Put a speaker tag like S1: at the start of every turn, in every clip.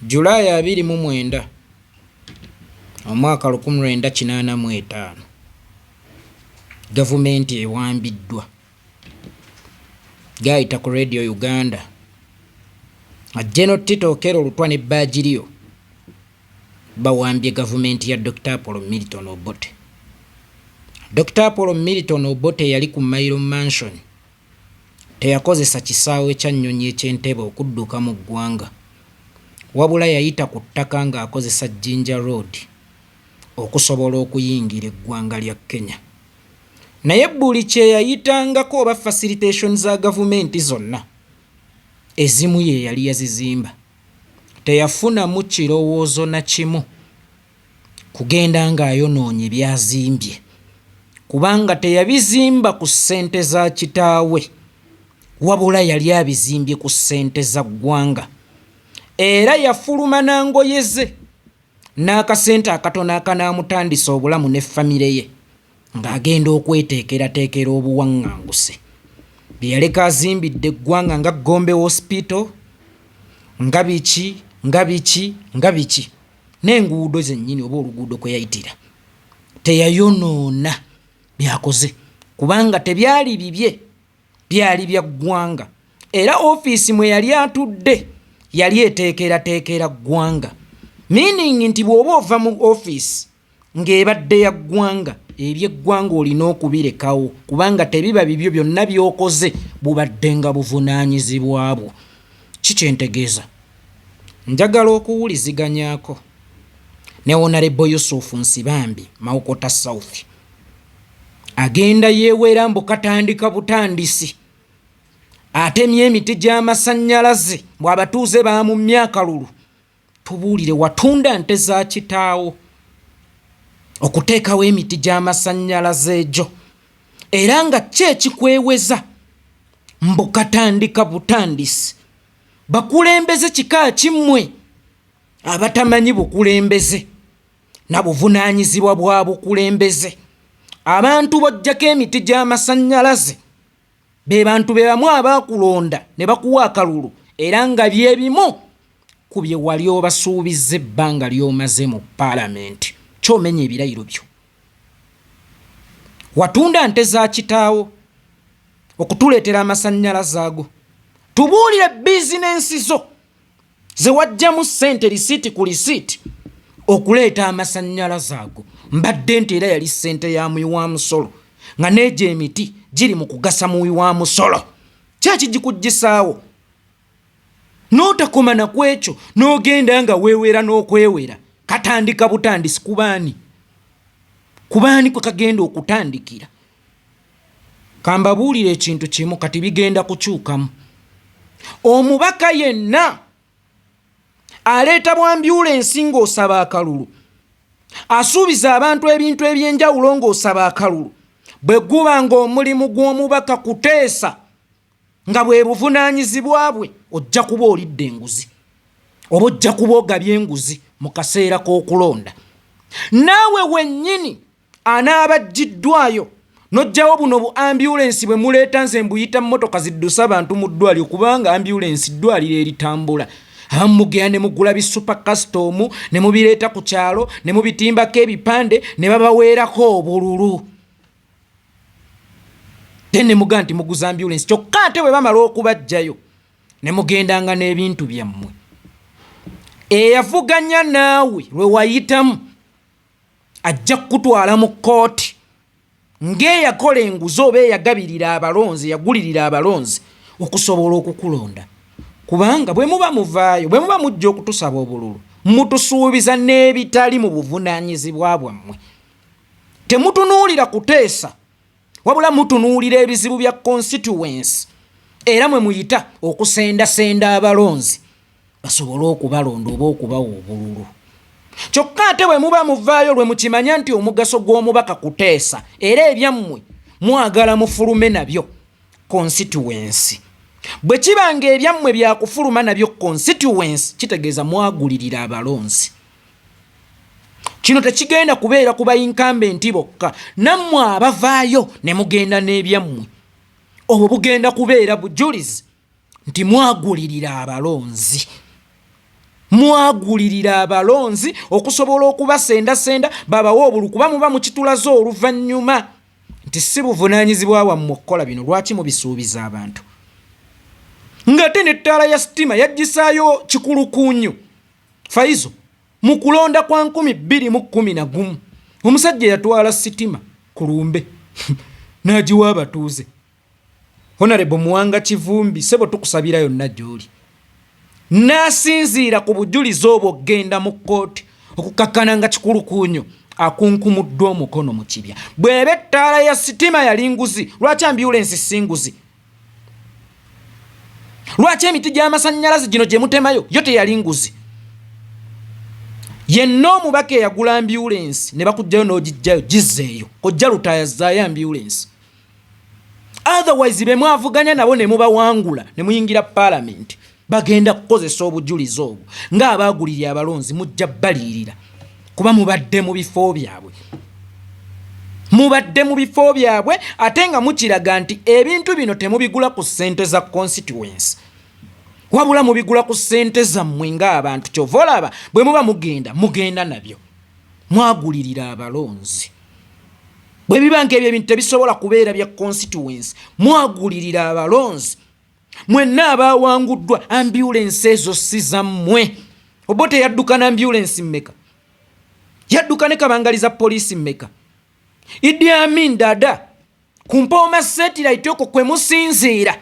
S1: July 29 omwaka 1985, gavumenti ewambiddwa. Gaayita ku Radio Uganda nga General Tito Okello Lutwa ne Bagirio bawambye gavumenti ya Dokita Apollo Milton Obote. Dokita Apollo Milton Obote yali ku Mailo Mansion, teyakozesa kisaawe kya nnyonyi eky'Entebbe okudduka mu ggwanga, wabula yayita ku ttaka ng'akozesa Jinja Road okusobola okuyingira eggwanga lya Kenya. Naye buli kye yayitangako oba facilitation za gavumenti zonna ezimu ye yali yazizimba, teyafunamu kirowoozo na kimu kugenda ng'ayonoonye by'azimbye kubanga teyabizimba ku ssente za kitaawe wabula yali abizimbye ku ssente za ggwanga era yafuluma na ngoye ze n'akasente akatono akanaamutandisa obulamu ne famire ye ng'agenda okweteekerateekera obuwaŋŋanguse bye yaleka azimbidde eggwanga nga Gombe Hospital nga biki nga biki nga biki n'enguudo zennyini oba oluguudo kwe yayitira teyayonoona byakoze kubanga tebyali bibye byali bya ggwanga era ofiisi mwe yali atudde yali eteekerateekera ggwanga meaning nti bw'oba ova mu ofiisi ng'ebadde ya ggwanga eby'eggwanga olina okubirekawo kubanga tebiba bibyo byonna by'okoze bubadde nga buvunaanyizibwa bwo. Ki kye ntegeeza? Njagala okuwuliziganyaako ne Honorable Yusuf Nsibambi, Mawokota South. Agenda yeewera mbu katandika butandisi. Atemye emiti gy'amasannyalaze mbu abatuuze baamummye akalulu. Tubuulire, watunda nte za kitaawo okuteekawo emiti gy'amasannyalaze gyo era nga ki ekikweweza mbu katandika butandisi? Bakulembeze kika ki mmwe abatamanyi bukulembeze na buvunaanyizibwa bwa bukulembeze? Abantu b'oggyako emiti gy'amasannyalaze be bantu be bamu abaakulonda ne bakuwa akalulu era nga bye bimu ku bye wali obasuubizza ebbanga ly'omaze mu palamenti. Ky'omenya ebirayiro byo. Watunda nte za kitaawo okutuleetera amasannyalaze ago. Tubuulire bizinensi zo ze wajjamu ssente lisiiti ku lisiiti okuleeta amasannyalaze ago. Mbadde nti era yali ssente ya muwi wa musolo nga n'egyo emiti giri mu kugasa muwi wa musolo. Ki ekigikuggyisaawo? N'otakoma na ku ekyo n'ogenda nga weewera n'okwewera. Katandika butandisi ku baani? Ku baani kwe kagenda okutandikira? Kambabuulire ekintu kimu kati bigenda kukyukamu. Omubaka yenna aleeta bwambyulensi ng'osaba akalulu, asuubiza abantu ebintu eby'enjawulo ng'osaba akalulu, bwe guba ng'omulimu gw'omubaka kuteesa nga bwe buvunaanyizibwa bwe, ojja kuba olidde enguzi oba ojja kuba ogabye enguzi mu kaseera k'okulonda. Naawe wennyini anaaba aggyiddwayo n'oggyawo buno bu ambyulensi bwe muleeta, nze mbuyita mmotoka ziddusa bantu mu ddwaliro kubanga ambyulensi ddwaliro eritambula. Abamu mugenda ne mugula bi super custom ne mubireeta ku kyalo ne mubitimbako ebipande ne babaweerako obululu. Then ne mugamba nti muguza ambyulensi, kyokka ate bwe bamala okubaggyayo ne mugendanga n'ebintu byammwe. Eyavuganya naawe lwe wayitamu ajja kukutwala mu kkooti ng'eyakola enguzi oba eyagabirira abalonzi, eyagulirira abalonzi okusobola okukulonda. Kubanga bwe muba muvaayo, bwe muba mujja okutusaba obululu, mutusuubiza n'ebitali mu buvunaanyizibwa bwammwe. Temutunuulira kuteesa, wabula mutunuulira ebizibu bya constituency era mwe muyita okusendasenda abalonzi basobole okubalonda oba okubawa obululu. Kyokka ate bwe muba muvaayo lwe mukimanya nti omugaso gw'omubaka kuteesa era ebyammwe mwagala mufulume nabyo constituency. Bwe kiba ng'ebyammwe bya kufuluma nabyo constituency, kitegeeza mwagulirira abalonzi. Kino tekigenda kubeera ku ba incumbent bokka, nammwe abavaayo ne mugenda n'ebyammwe, obwo bugenda kubeera bujulizi nti mwagulirira abalonzi. Mwagulirira abalonzi okusobola okubasendasenda babawe obulu, kuba muba mukitulaze oluvannyuma nti si buvunaanyizibwa bwammwe okukola bino. Lwaki mubisuubiza abantu? Ng'ate n'ettaala ya sitima yaggisaayo kikulukuunyu Faizo mu kulonda kwa 2011. Omusajja yatwala sitima ku lumbe n'agiwa abatuuze. Honorable Muwanga Kivumbi, sebo, tukusabira yonna gy'oli, n'asinziira ku bujulizi obwo okgenda mu kkooti okukakkana nga kikulukuunyo akunkumuddwa omukono mu kibya. Bw'eba ettaala ya sitima yali nguzi, lwaki ambulensi si nguzi? Lwaki emiti gy'amasannyalaze gino gye mutemayo yo teyali nguzi? Yenna omubaka eyagula ambulensi ne bakugjayo n'ogijjayo, gizzeeyo. Kojja Lutaaya, zzaayo ambulensi. Otherwise be mwavuganya nabo ne mubawangula ne muyingira paalamenti bagenda kukozesa obujulizi obwo ng'abaagulirya abalonzi. Mujja baliirira kuba mubadde mu bifo byabwe, mubadde mu bifo byabwe, ate nga mukiraga nti ebintu bino temubigula ku ssente za constituency, wabula mubigula ku ssente zammwe ng'abantu. Kyova olaba bwe muba mugenda, mugenda nabyo. Mwagulirira abalonzi. Bwe biba nga ebyo ebintu tebisobola kubeera bya constituency, mwagulirira abalonzi mwenna abawanguddwa. Ambulensi ezo si zammwe. Oba teyadduka na ambulensi mmeka? Yadduka ne kabangali za poliisi mmeka? Idi Amin Dada ku Mpooma satellite okwo kwe musinziira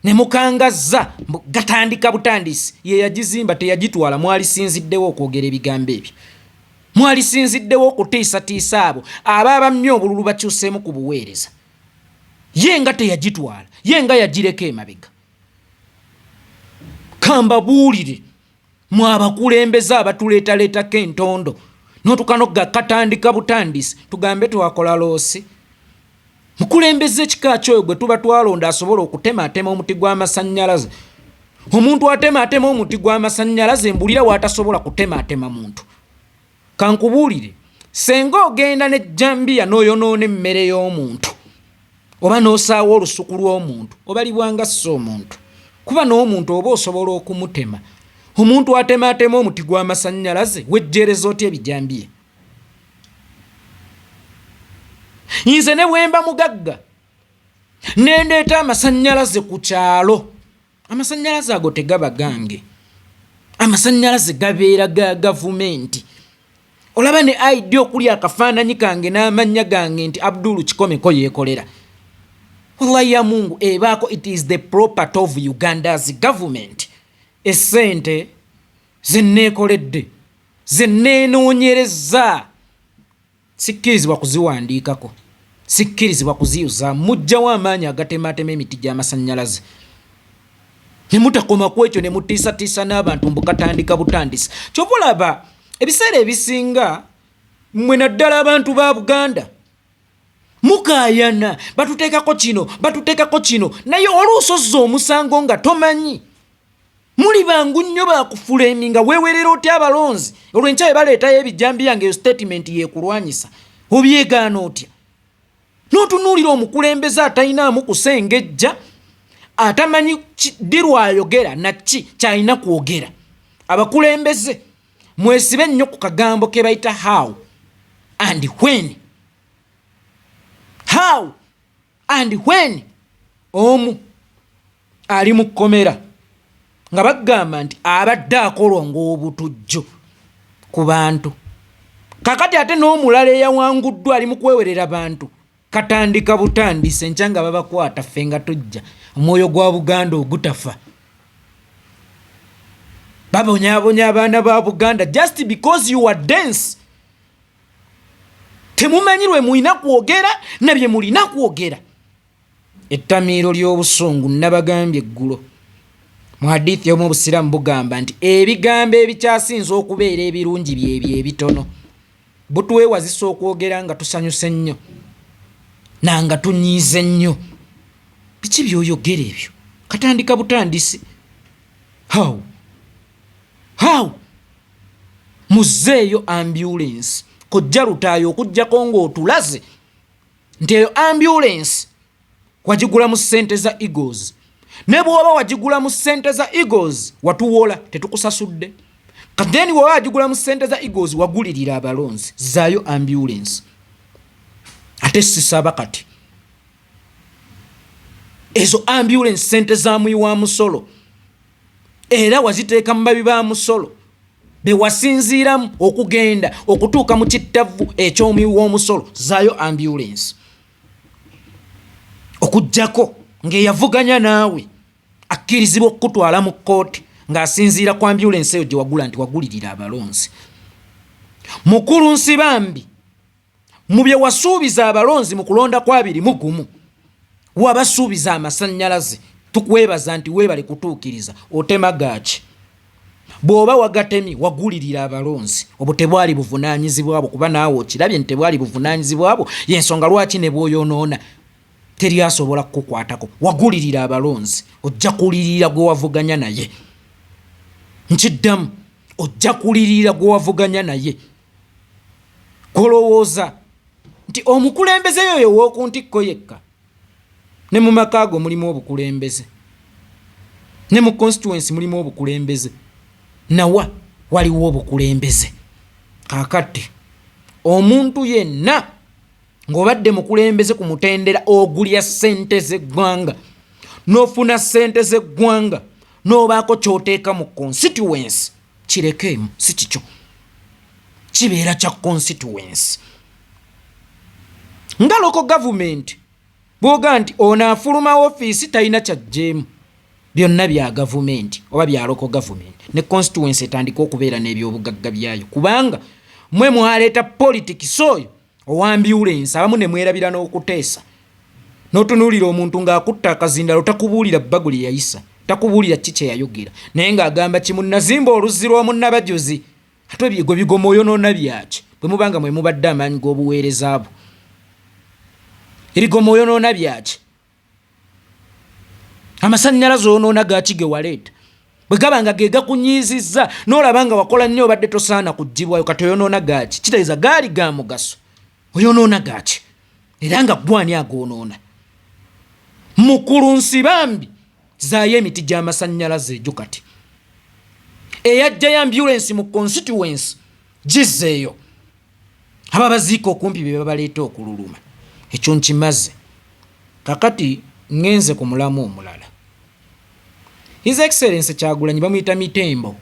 S1: ne mukangazza gatandika butandisi. Ye yagizimba, teyagitwala. Mwalisinziddewo okwogera ebigambo ebyo, mwalisinziddewo okutiisatiisa abo abaabamye obululu bakyuseemu ku buweereza. Ye nga teyagitwala, ye nga yagireka emabega. Kambabuulire, mwe abakulembeze abatuleetaleetako entondo n'otukanoga katandika butandisi, tugambe twakola loss. Mukulembeze ekika kyoyo gwe tuba twalonda asobola okutematema omuti gw'amasannyalaze? Omuntu atematema omuti gw'amasannyalaze, mbulira waatasobola kutematema muntu. Kankubuulire, senga ogenda nejjambiya n'oyonoona emmere y'omuntu oba n'osaawa olusuku lw'omuntu, obalibwanga ssa omuntu, kuba n'omuntu oba osobola okumutema. Omuntu atematema omuti gw'amasannyalaze, wejjeereza otya ebijambiya? Nze ne bwemba mugagga nendeeta amasannyalaze ku kyalo, amasannyalaze ago tegaba gange, amasannyalaze gabeera ga gavumenti. Olaba ne ID okuli akafaananyi kange n'amannya gange nti Abdulu Kikomeko yeekolera, wallahi ya Mungu, ebaako it is the property of Uganda's government. Essente zenneekoledde, zenneenoonyereza, sikkirizibwa kuziwandiikako, sikkirizibwa kuziyuza. Mujjawo amaanyi agatematema emiti gy'amasannyalaze ne mutakoma ku ekyo, ne mutiisatiisa n'abantu mbu katandika butandisi. Kyova olaba ebiseera ebisinga mmwe, naddala abantu ba Buganda, mukaayana, batuteekako kino, batuteekako kino, naye oluusi ozza omusango nga tomanyi. Muli bangu nnyo bakufulemi nga weewerera otya abalonzi, olwenkya bwe baleetayo ebijambiya nga eyo statement yeekulwanyisa, obyegaana otya? N'otunuulira omukulembeze atalinaamu kusengejja, atamanyi ddi lwayogera naki kyalina kwogera. Abakulembeze mwesibe nnyo ku kagambo ke bayita how and when. How and when. Omu ali mu kkomera nga bagamba nti abadde akolwa ng'obutujju ku bantu. Kakati ate n'omulala eyawanguddwa ali mu kwewerera bantu, katandika butandise, enkya nga babakwata, ffe nga tujja. Omwoyo gwa Buganda ogutafa, babonyabonya abaana ba Buganda just because you are dense. Temumanyi lwe mulina kwogera na bye mulina kwogera. Ettamiiro ly'obusungu, nabagambye eggulo mu hadithi omu, obusiraamu bugamba nti ebigambo ebikyasinza okubeera ebirungi byebyo ebitono. Butwewazisa okwogera nga tusanyuse nnyo nanga tunyiize nnyo. Biki byoyogera ebyo? Katandika butandisi. How muzeeyo ambulance, kojja Lutaayo, okugjako ng'otulaze nti eyo ambulance wagigula mu ssente za Eagles. Ne bw'oba wagigula mu ssente za Eagles, watuwola, tetukusasudde. Kati then woba agigula mu ssente za Eagles, wagulirira abalonzi, zaayo ambulance. Ate sisaba kati ezo ambulance sente za muyi wa musolo, era waziteeka mu babi ba musolo bewasinziiramu okugenda okutuuka mu kittavu ekyomuyi w'omusolo. Zaayo ambulance, okugjako ng'eyavuganya naawe akkirizibwa okukutwala mu kkooti ng'asinziira ku ambulance eyo gye wagula nti wagulirira abalonzi. Mukulu Nsibambi, mu bye wasuubiza abalonzi mu kulonda kwa 21, wabasuubiza amasannyalaze. Tukwebaza nti weebale kutuukiriza. Otema gaaki? Bw'oba wagatemye, wagulirira abalonzi, obwo tebwali buvunaanyizibwa bwo, kuba naawe okirabye nti tebwali buvunaanyizibwa bwo. Yensonga lwaki ne bw'oyonoona teri asobola kukukwatako. Wagulirira abalonzi, ojja kulirira gwe wavuganya naye. Nkiddamu, ojja kulirira gwe wavuganya naye. Kolowooza nti omukulembeze yoyo ow'oku ntikko yekka? Ne mu maka ago mulimu obukulembeze, ne mu constituency mulimu obukulembeze, nawa waliwo obukulembeze. Kakati omuntu yenna ng'obadde mukulembeze ku mutendera ogulya ssente z'eggwanga, n'ofuna ssente z'eggwanga, n'obaako ky'oteeka mu constituency, kirekeemu, si kikyo, kibeera kya constituency. Nga local government, bwoga nti ono afuluma ofiisi talina kyajjeemu, byonna bya gavumenti oba bya local government, ne constituency etandika okubeera n'ebyobugagga byayo, kubanga mwe mwaleeta politics oyo owa ambulance. Abamu ne mwerabira n'okuteesa, n'otunuulira omuntu ng'akutta akazindalo, takubuulira bbago lye yayisa, takubuulira ki kye yayogera, naye ng'agamba kimu: "Nazimba oluzzi lw'omunnabajuzi." Ate ebyo bigoma oyonoona byaki, bwe muba nga mwe mubadde amaanyi g'obuweereza bwo? Ebigoma oyonoona byaki? Amasannyalaze oyonoona gaki ge waleeta? Bwe gaba nga ge gakunyiizizza, n'olaba nga wakola nnyo, obadde tosaana kuggyibwayo, kati oyonoona gaki? Kitegeeza gaali ga mugaso. Oyonoona gaki? Era nga gwani agoonoona? Mukulu Nsibambi, zaayo emiti gy'amasannyalaze egyo. Kati eyajjayo ambulance mu constituency, gizzeeyo. Aba baziika okumpi be babaleeta okululuma. Ekyo nkimaze. Kakati ŋŋenze ku mulamu omulala. His Excellence Kyagulanyi bamuyita mitembo.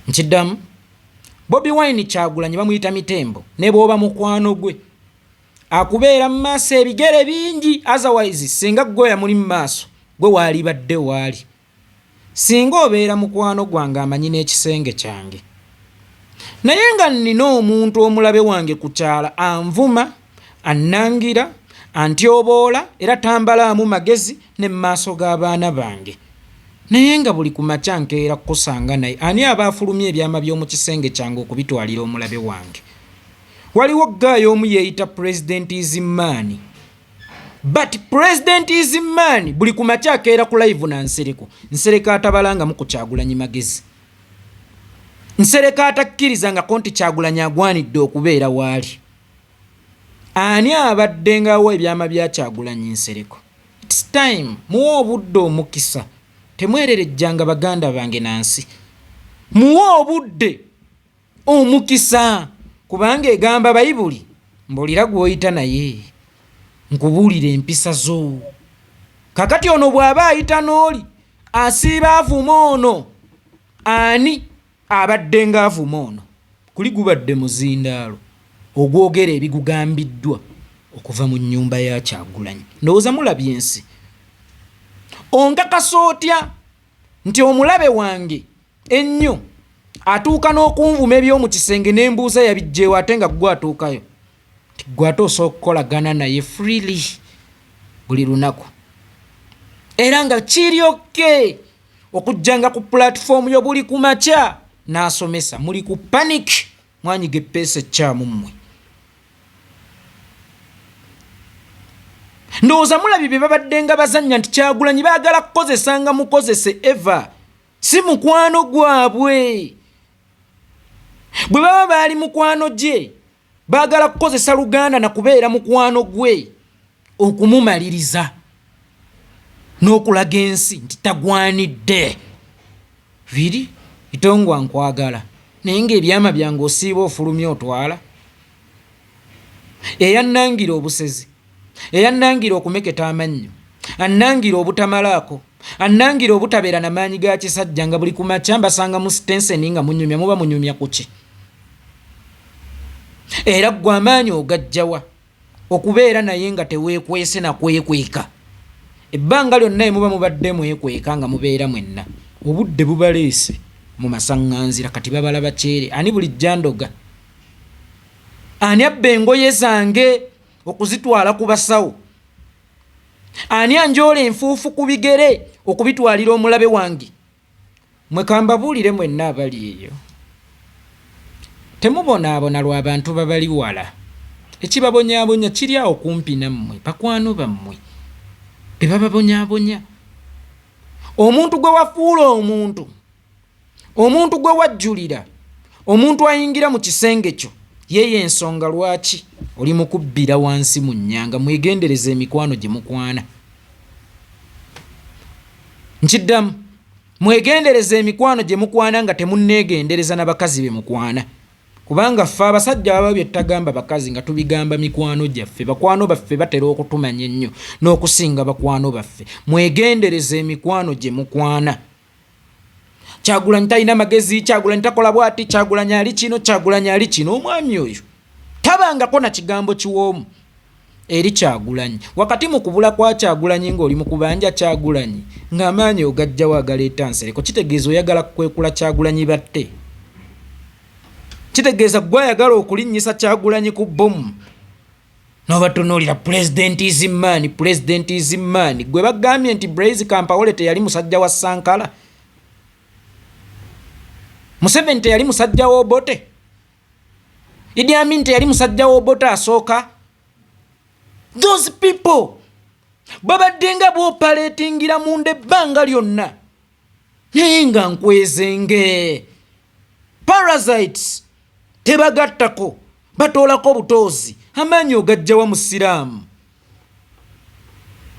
S1: Nkiddamu, Bobi Wine Kyagulanyi bamuyita mitembo. Ne bw'oba mukwano gwe, akubeera mu maaso ebigere bingi. Otherwise singa gwe yamuli mu maaso, gwe waalibadde waali. Singa obeera mukwano gwange amanyi n'ekisenge kyange, naye nga nnina omuntu omulabe wange ku kyala anvuma, annangira, antyoboola, era tambalaamu magezi ne mu maaso g'abaana bange, naye nga buli ku makya nkeera kukusanga naye, ani aba afulumya ebyama by'omu kisenge kyange okubitwalira omulabe wange? Waliwo guy omu yeeyita President is man, but President is man buli ku makya akeera ku live na Nsereko. Nsereko atabalangamu ku Kyagulanyi magezi, Nsereko atakkiriza ngako nti Kyagulanyi agwanidde okubeera waali. Ani abadde ngawo ebyama bya Kyagulanyi? Nsereko. It's time muwe obudde omukisa. Temwererejjanga, baganda bange nansi, muwe obudde omukisa, kubanga egamba Bayibuli, "Mbulira gw'oyita naye, nkubuulira empisa zo." Kakati ono bw'aba ayita n'oli asiiba avuma ono, ani abadde ng'avuma ono? Kuli gubadde muzindaalo ogwogera ebigugambiddwa okuva mu nnyumba ya Kyagulanyi. Ndowooza mulabye ensi. Onkakasa otya nti omulabe wange ennyo atuuka n'okunvuma eby'omu kisenge n'embuuza yabijjeewo, ate nga gwe atuukayo nti gwe ate osobola okukolagana naye freely buli lunaku, era nga kiri okay okujjanga ku platform yo buli ku makya n'asomesa? Muli ku panic, mwanyiga eppeesa ekkyamu mmwe. Ndowooza mulabye bye babadde nga bazannya nti Kyagulanyi baagala kukozesanga mukozese. Eva si mukwano gwabwe. Bwe baba baali mukwano gye, baagala kukozesa Luganda na kubeera mukwano gwe okumumaliriza n'okulaga ensi nti tagwanidde biri. Itongwa nkwagala naye ng'ebyama byange osiiba ofulumya otwala. Eyannangira obusezi, eyannangira okumeketa amannyo, annangira obutamalaako, annangira obutabeera na maanyi ga kisajja nga buli ku makya mbasanga mu sitenseni nga munyumya, muba munyumya ku ki? Era ggwe amaanyi ogaggya wa okubeera naye nga teweekwese na kwekweka? Ebbanga lyonna lye muba mubadde mwekweka nga mubeera mwenna, obudde bubaleese mu masaŋŋanzira kati babalaba kyere. Ani bulijjo andoga? Ani abba engoye zange okuzitwala ku basawo? Ani anjoola enfuufu ku bigere okubitwalira omulabe wange? Mwe kambabuulire mwenna abali eyo, temubonaabona lwa bantu babali wala. Ekibabonyaabonya kiri awo kumpi nammwe, bakwano bammwe be bababonyaabonya. Omuntu gwe wafuula omuntu, omuntu gwe wajjulira, omuntu ayingira mu kisenge kyo, ye y'ensonga lwaki oli mu kubbira wansi mu nnyanga. Mwegendereze emikwano gye mukwana. Nkiddamu, mwegendereze emikwano gye mukwana nga temunneegendereza na bakazi be mukwana. Kubanga ffe abasajja baba bye tutagamba bakazi nga tubigamba mikwano gyaffe. Bakwano baffe batera okutumanya ennyo n'okusinga bakwano baffe. Mwegendereze emikwano gye mukwana. Kyagulanyi talina magezi, Kyagulanyi takola bwati, Kyagulanyi ali kino, Kyagulanyi ali kino. Omwami oyo tabangako na kigambo kiwoomu eri Kyagulanyi. Wakati mu kubula kwa Kyagulanyi ng'oli mu kubanja Kyagulanyi ng'amaanyi ogajjawo agaleeta Nsereko, kitegeeza oyagala kukwekula Kyagulanyi batte. Kitegeeza ggwe ayagala okulinnyisa Kyagulanyi ku bbomu. N'obatunuulira Pulezidenti is man, Pulezidenti is man. Gwe bagambye nti Blaise Compaoré teyali musajja wa Sankara. Museveni teyali musajja wa Obote. Idi Amin teyali musajja wa Obote asooka. Those people babadde nga bw'opaleetingira munda ebbanga lyonna naye nga nkwezenge. Parasites tebagattako, batoolako obutoozi. Amaanyi ogajjawa musiraamu?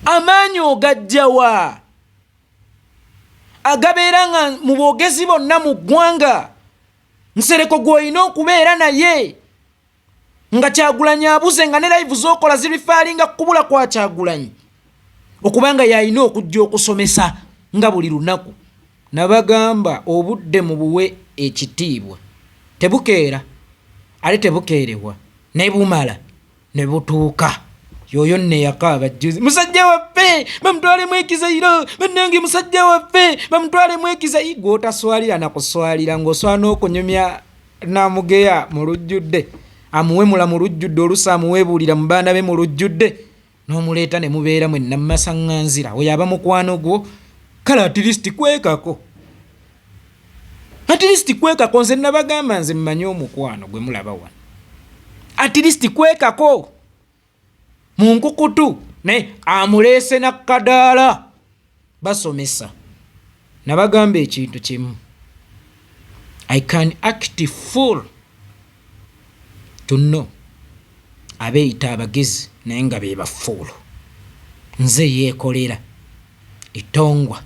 S1: Amaanyi ogajjawa agabeera nga mu boogezi bonna mu ggwanga Nsereko gw'olina okubeera naye nga Kyagulanyi abuze, nga ne live z'okola zirifaalinga kubula kwa Kyagulanyi okubanga y'alina okujja okusomesa nga buli lunaku. Nabagamba obudde mubuwe ekitiibwa, tebukeera ate tebukeerewa ne bumala ne butuuka. Yoyo nno eyakaaba jjuzi, musajja waffe bamutwalemu ekizayiro, bannange musajja waffe bamutwalemu ekizayiro. Gw'otaswalira na kuswalira ng'oswala n'okunyumya Namugeya mu lujjudde, amuwemula mu lujjudde, oluusi amuweebuulira mu baana be mu lujjudde, n'omuleeta ne mubeera mwenna mu masaŋŋanzira. Oyo aba mukwano gwo? Kale at least kwekako, at least kwekako. Nze nabagamba nze mmanyi omukwano gwe mulaba wano, at least kwekako mu nkukutu. Naye amuleese na kadaala basomesa. Nabagamba ekintu kimu, I can act full to know abeeyita abagezi naye nga be bafuulu. Nze yeekolera Itongwa.